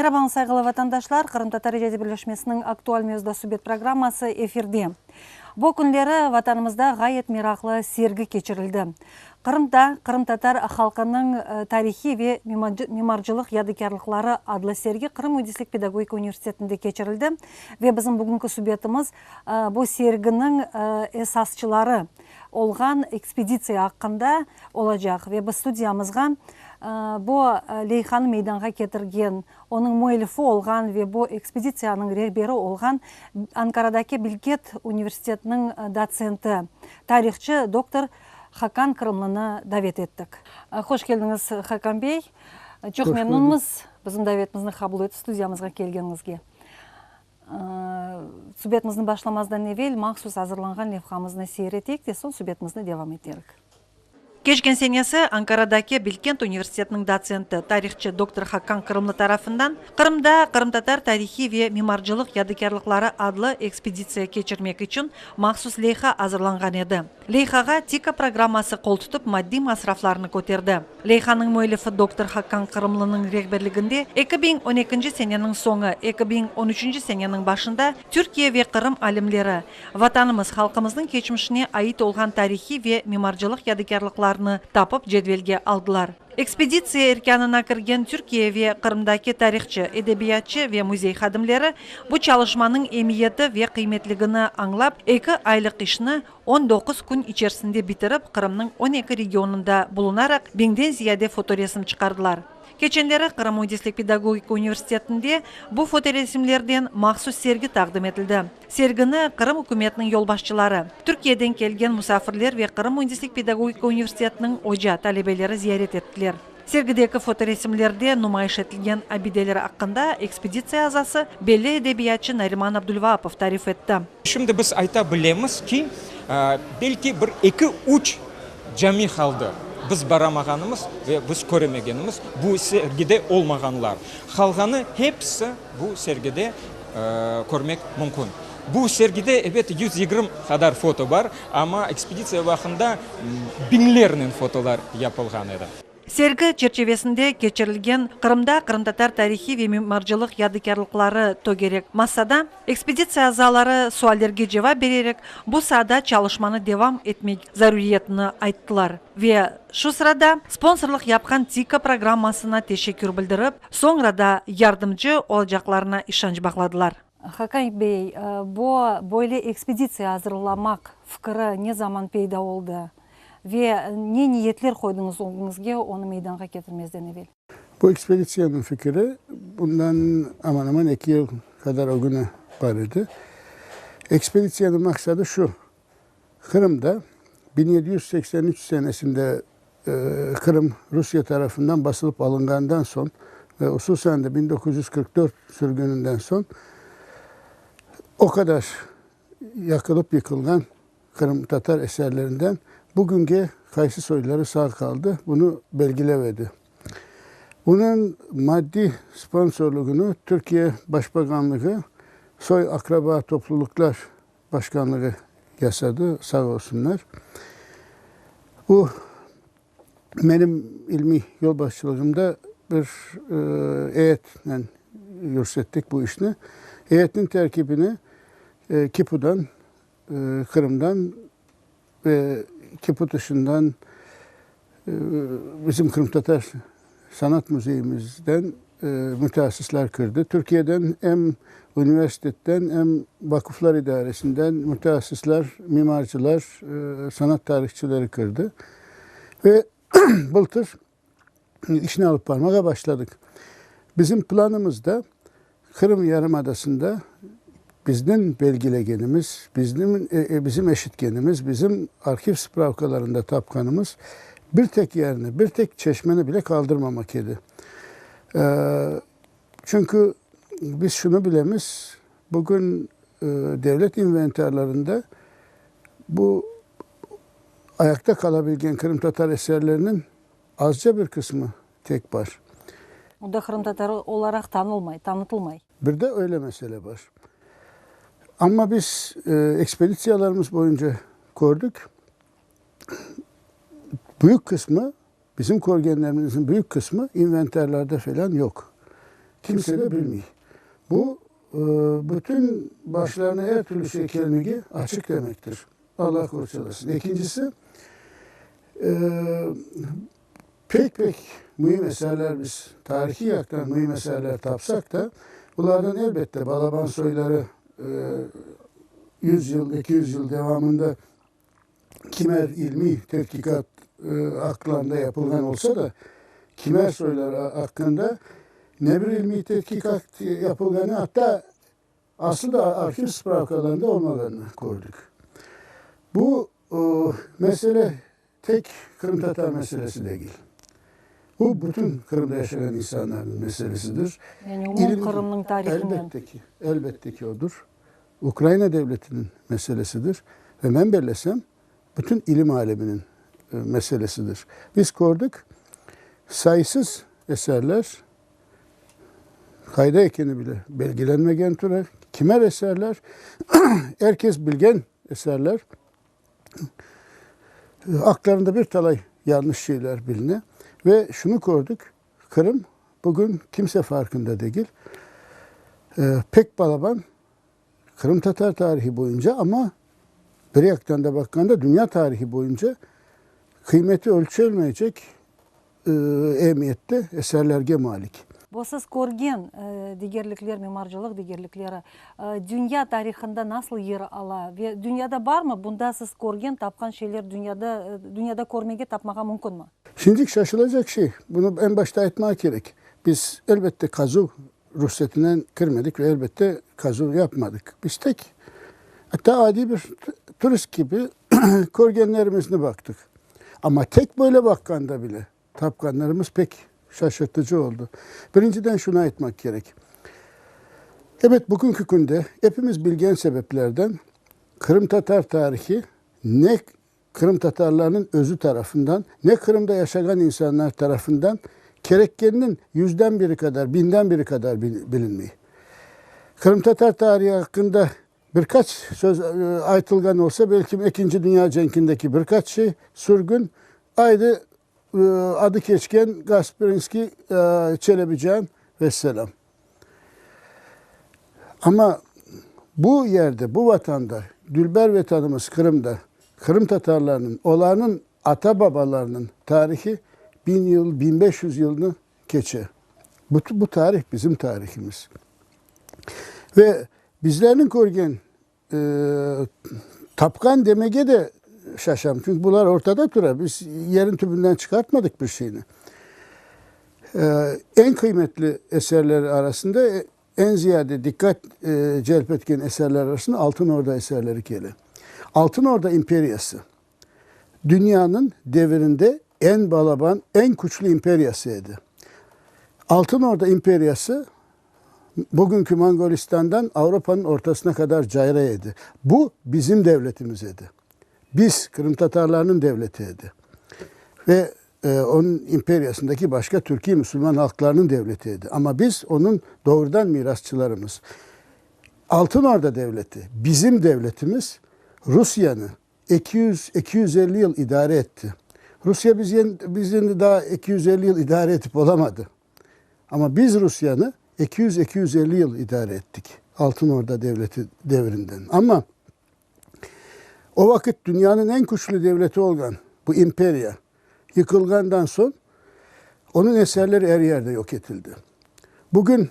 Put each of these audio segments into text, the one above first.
Meraba, sayğılı vatandaşlar! Qırımtatar İcadiy Birleşmesiniñ Aktual mevzuda subet programması efirde. Bu künleri Vatanımızda ğayet meraqlı sergi keçirildi. Qırımda qırımtatar halqınıñ tarihiy ve mimarcılıq yadikârlıqları adlı sergi Qırım müendislik pedagogika universitetinde keçirildi ve bizim bugünki subetimiz bu serginiñ esasçıları olğan ekspeditsiya aqqında olacaq ve biz studiyamızğa bu leyhanı meydanğa ketirgen, onıñ müellifi olğan ve bu ekspeditsiyanıñ rehberi olğan Ankaradaki Bilkent universitetiniñ dotsenti, tarihçı doktor Hakan Kırımlını davet ettik. Hoş keldiñiz, Hakan bey. Çoq memnunmız bizim davetimizni qabul etip studiyamızğa kelgeniñizge. Subetimizni başlamazdan evel mahsus azırlanğan levhamıznı seyir eteyik de soñ subetimizni devam eterik. Keçken senesi Ankaradaki Bilkent universitetiniñ dotsenti, tarihçı doktor Hakan Kırımlı tarafından Qırımda qırımtatar tarihiy ve mimarcılıq yadikârlıqları adlı ekspeditsiya keçirmek içün mahsus leyha azırlanğan edi. Leyhağa TİKA programması qol tutıp maddiy masraflarnı köterdi. Leyhanıñ müellifi doktor Hakan Qırımlınıñ rehberliginde 2012 seneniñ soñu, 2013 seneniñ başında Türkiye ve Qırım alimleri Vatanımız, halqımıznıñ keçmişine ait olğan tarihiy ve mimarcılıq yadikârlıqlarını tapıp cedvelge aldılar. Ekspeditsiya erkânına kirgen Türkiye ve Qırımdaki tarihçı, edebiyatçı ve müzey hadimleri bu çalışmanıñ emiyeti ve qıymetligini añlap, eki aylıq işni 19 kün içerisinde bitirip, Qırımnıñ 12 regionında bulunaraq, biñden ziyade fotoresim çıqardılar. Keçenleri Qırım müendislik pedagogika universitetinde bu fotoresimlerden mahsus sergi taqdim etildi. Sergini Qırım ükümetiniñ yolbaşçıları, Türkiyeden kelgen musafirler ve Qırım müendislik pedagogika universitetiniñ oca, talebeleri ziyaret ettiler. Sergideki fotoresimlerde numayış etilgen abideler aqqında ekspeditsiya azası, belli edebiyatçı Nariman Abdulvaapov tarif etti. Şimdi biz ayta bilemiz ki, belki bir eki-üç cami qaldı, biz baramağanımız ve biz köremegenimiz, bu sergide olmağanlar. Qalğanı hepsi bu sergide körmek mümkün. Bu sergide, ebet, 120 qadar foto bar, amma ekspeditsiya vaqtında biñlernen fotolar yapılğan edi. Sergi çerçivesinde keçirilgen Qırımda qırımtatar tarihiy ve mimarcılıq yadikârlıqları tögerek masada ekspeditsiya azaları suallerge cevap bererek, bu saada çalışmanı devam etmek zaruriyetini ayttılar ve şu sırada sponsorlıq yapqan TİKA programmasına teşekkür bildirip, soñra da yardımcı olacaqlarına işanç bağladılar. Hakan bey, bu böyle ekspeditsiya azırlamaq fikri ne zaman peyda oldı ve ne niyetler qoydıñız ögüñizge onı meydanğa ketirmezden evel? Bu ekspeditsiyanıñ fikri bundan aman-aman eki yıl qadar ögüne bar edi. Ekspeditsiyanıñ maqsadı şu, Qırımda 1783 senesinde Qırım Rusiye tarafından basılıp alınğandan soñ ve hususan da 1944 sürgüninden soñ o qadar yaqılıp yıqılğan qırımtatar eserlerinden bugünge qaysı soyları sağ qaldı, bunı belgilev edi. Bunıñ maddiy sponsorlığını Türkiye Başbaqanlığı Soy-aqraba toplulıqlar Başqanlığı yasadı, sağ olsunlar. Bu, menim ilmiy yolbaşçılığımda bir eyetnen yürsettik bu işni. Eyetniñ terkibini KİPUdan, Qırımdan ve KİPU tışından bizim Qırımtatar sanat müzeyimizden mütehassıslar kirdi. Türkiyeden em universitetten, em vaquflar idaresinden mütehassıslar, mimarcılar, sanat tarihçileri kirdi. Ve bıltır işni alıp barmağa başladıq. Bizim planımızda Qırım yarımadasında bizniñ belgilegenimiz, bizniñ, bizim eşitkenimiz, bizim arhiv spravkalarında tapqanımız bir tek yerni, bir tek çeşmeni bile qaldırmamaq edi. Çünki biz şunı bilemiz, bugün devlet inventarlarında bu ayaqta qalabilgen qırımtatar eserleriniñ azca bir qısmı tek bar. O da qırımtatar olaraq tanılmay, tanıtılmay. Bir de öyle mesele bar. Amma biz ekspeditsiyalarımız boyunca kördik, büyük qısmı, bizim körgenlerimizniñ büyük qısmı inventarlarda felân yoq. Kimse de bilmey. Bu, bütün başlarına er türlü şey kelmege açıq demektir. Allah qorçalasın. Ekincisi, pek-pek müim eserler biz tarihiy yaqtan müim eserler tapsaq da, bulardan elbette balaban soyları 100 yıl, 200 yıl devamında kimer ilmiy tedqiqat aqlarında yapılğan olsa da, kimer soyları aqqında ne bir ilmiy tedqiqat yapılğanı, atta aslı da arhiv spravkalarında olmağanını kördik. Bu mesele tek qırımtatar meselesi degil. Bu bütün Qırımda yaşağan insanlarnıñ meselesidir. Yani umum Qırımnıñ tarihinen. Elbette ki, elbette ki odur. Ukraina devletiniñ meselesidir ve men bellesem, bütün ilim aleminiñ meselesidir. Biz kördik, sayısız eserler, qayda ekeni bile belgilenmegen türe, kimer eserler, er kes bilgen eserler, aqlarında bir talay yanlış şeyler biline ve şunı kördik, Qırım bugün kimse farqında degil, pek balaban qırımtatar tarihi boyunca, amma bir yaqtan da baqqanda dünya tarihi boyunca qıymeti ölçelmeycek emiyette eserlerge malik. Bu siz körgen degerlikler, mimarcılıq degerlikleri dünya tarihında nasıl yer ala ve dünyada barmı bunda siz körgen, tapqan şeyler dünyada, dünyada körmege, tapmağa mümkünmi? Şimdilik şaşılacaq şey, bunı eñ başta aytmağa kerek, biz, elbette, qazuv ruhsetinen kirmedik ve, elbette, qazuv yapmadıq. Biz tek, atta adiy bir turist kibi körgenlerimizni baqtıq. Amma tek böyle baqqanda bile tapqanlarımız pek şaşırtıcı oldı. Birinciden şunı aytmaq kerek, ebet, bugünki künde epimiz bilgen sebeplerden qırımtatar tarihi ne Qırımtatarlarnıñ özü tarafından, ne Qırımda yaşağan insanlar tarafından kerekkeniniñ yüzden biri qadar, biñden biri qadar bilinmey. Qırımtatar tarihi aqqında bir qaç söz aytılğan olsa, belkim Ekinci dünya cenkindeki bir qaç şey, sürgün, aydı adı keçken Gasprinskiy, Çelebicihan, vesselâm. Amma bu yerde, bu vatanda, dülber vetanımız Qırımda qırımtatarlarnıñ, olarnıñ ata-babalarınıñ tarihi biñ yıl, 1500 yılnı keçe. Bu, bu tarih bizim tarihimiz. Ve bizlerniñ körgen, tapqan demege de şaşam, çünki bular ortada tura, biz yerin tübünden çıqartmadıq bir şeyni. Eñ qıymetli eserler arasında, eñ ziyade diqqat celp etken eserler arasında Altın Orda eserleri kele. Altın Orda imperiyası dünyanıñ devirinde eñ balaban, eñ küçlü imperiyası edi. Altın Orda imperiyası bugünki Mongolistandan Avropanıñ ortasına qadar cayra edi. Bu bizim devletimiz edi. Biz, qırımtatarlarnıñ devleti edi. Ve onıñ imperiyasındaki başqa türkiy musulman halqlarınıñ devleti edi. Amma biz onıñ doğrudan mirasçılarımız. Altın Orda devleti, bizim devletimiz Rusiyeni 200, 250 yıl idare etti. Rusiye biz endi daa 250 yıl idare etip olamadı. Amma biz Rusiyeni 200, 250 yıl idare ettik Altın Orda devleti devrinden. Amma o vaqıt dünyanıñ eñ küçlü devleti olğan bu imperiya yıqılğandan soñ onıñ eserleri er yerde yoq etildi. Bugün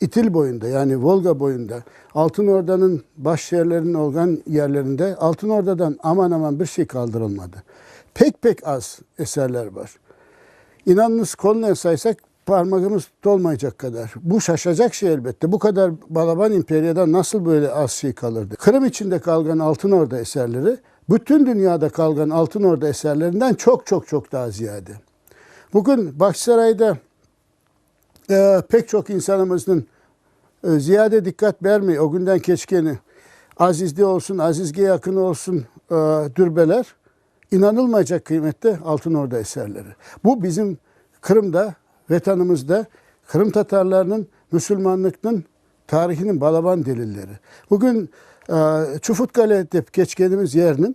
İtil boyunda, yani Volga boyunda, Altın Ordanıñ baş şeerleriniñ olğan yerlerinde Altın Ordadan aman-aman bir şey qaldırılmadı. Pek-pek az eserler bar. İnanıñız, qolnen saysaq, parmağımız tolmaycaq qadar. Bu şaşacaq şey, elbette. Bu qadar balaban imperiyadan nasıl böyle az şey qalırdı? Qırım içinde qalğan Altın Orda eserleri, bütün dünyada qalğan Altın Orda eserlerinden çoq-çoq-çoq daa ziyade. Bugün Bağçasarayda pek çoq insanımıznıñ ziyade diqqat bermey o günden keçkeni Azizde olsun, Azizge yaqın olsun dürbeler inanılmaycaq qıymette Altın Orda eserleri. Bu bizim Qırımda, Vetanımızda qırımtatarlarnıñ, müsülmanlıqnıñ tarihiniñ balaban delilleri. Bugün Çufutkale dep keçkenimiz yerniñ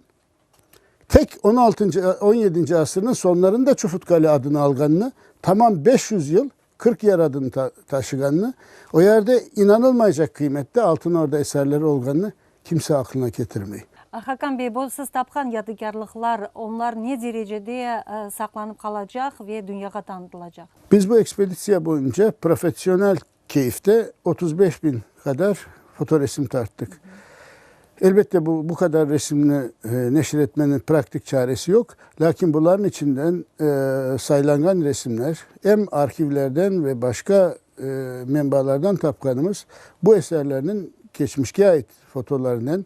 Tek on altıncı, on yedinci asırnıñ soñlarında Çufutkale adını alğanını, tamam 500 yıl. 40 yer adını taşığanını, o yerde inanılmaycaq qıymette Altın Orda eserleri olğanını kimse aqlına ketirmey. Hakan bey, bu siz tapqan yadıkârlıqlar, onlar ne derecede saqlanıp qalacaq ve dünyağa tanıtılacaq? Biz bu ekspeditsiya boyunca professional keyfte 35 bin qadar fotoresim tarttıq. Elbette, bu, bu qadar resimni neşir etmeniñ praktik çaresi yoq, lâkin bularnıñ içinden saylanğan resimler, em arhivlerden ve başqa menbalardan tapqanımız bu eserlerniñ keçmişke ait fotolarınen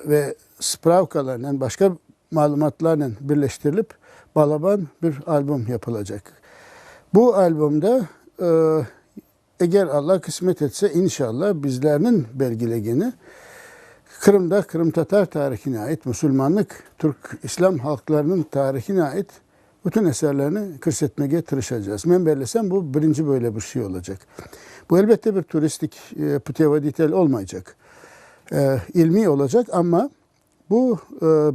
ve spravkalarnen, başqa malümatlarnen birleştirilip, balaban bir albom yapılacaq. Bu albomda, eger Alla qısmet etse, inşalla, bizlerniñ belgilegeni Qırımda qırımtatar tarihine ait, musulmanlıq, türk, islâm halqlarınıñ tarihine ait bütün eserlerni kirsetmege tırışacağız. Men bellesem, bu birinci böyle bir şey olacaq. Bu, elbette, bir turistik putevoditel olmaycaq, ilmiy olacaq, amma Bu,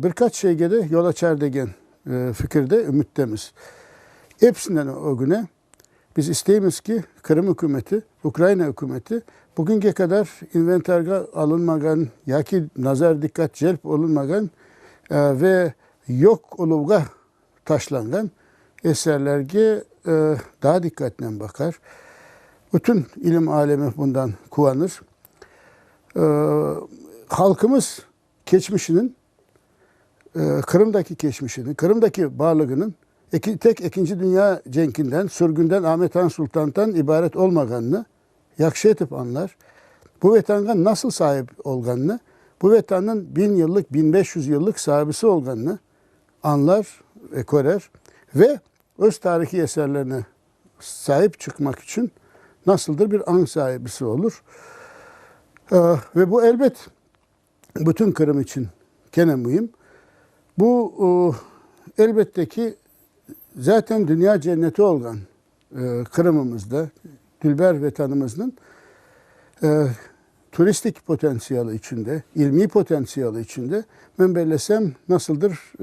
bir qaç şeyge de yol açar degen fikirde, ümüttemiz. Episinden ögüne, biz isteymiz ki, Qırım ükümeti, Ukraina ükümeti bugünge qadar inventarğa alınmağan yaki nazar-diqqat celp olunmağan ve yoq oluvğa taşlanğan eserlerge daa diqqatnen baqar. Bütün ilim alemi bundan quvanır. Halqımız keçmişiniñ, Qırımdaki keçmişiniñ, Qırımdaki barlığınıñ tek Ekinci dünya cenkinden, sürgünden, Amet Han Sultandan ibaret olmağanını yahşı etip añlar. Bu Vetanğa nasıl saip olğanını, bu Vetannıñ biñ yıllıq, 1500 yıllıq saibisi olğanını añlar ve körer ve öz tarihiy eserlerine saip çıqmaq içün nasıldır bir añ saibisi olur. Ve bu, elbet, bütün Qırım içün kene müim. Bu, elbette ki, zaten dünya cenneti olğan Qırımımızda, dülber Vetanımıznıñ turistik potentsialı içün de, ilmiy potentsialı içün de, men bellesem, nasıldır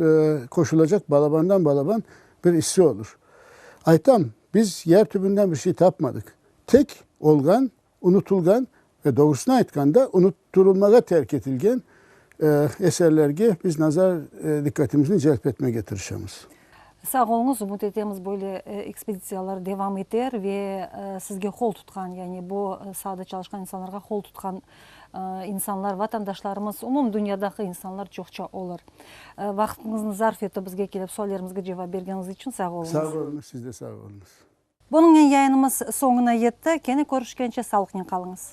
qoşulacaq balabandan balaban bir isse olur. Aytam, biz yer tübünden bir şey tapmadıq. Tek olğan, unutılğan ve doğrusını aytqanda, unutturılmağa terk etilgen eserlerge biz nazar diqqatimizni celp etmege tırışamız. Sağ oluñız, ümüt etemiz böyle ekspeditsiyalar devam eter ve sizge qol tutqan, yani bu saada çalışqan insanlarğa qol tutqan insanlar, vatandaşlarımız, umum dünyadaki insanlar çoqça olur. Vaqtıñıznı zarf etip bizge kelip suallerimizge cevap bergeniñiz içün sağ oluñız. Sağ oluñız, siz de sağ oluñız. Bunıñnen yayınımız soñuna yetti. Kene körüşkence sağlıqnen qalıñız.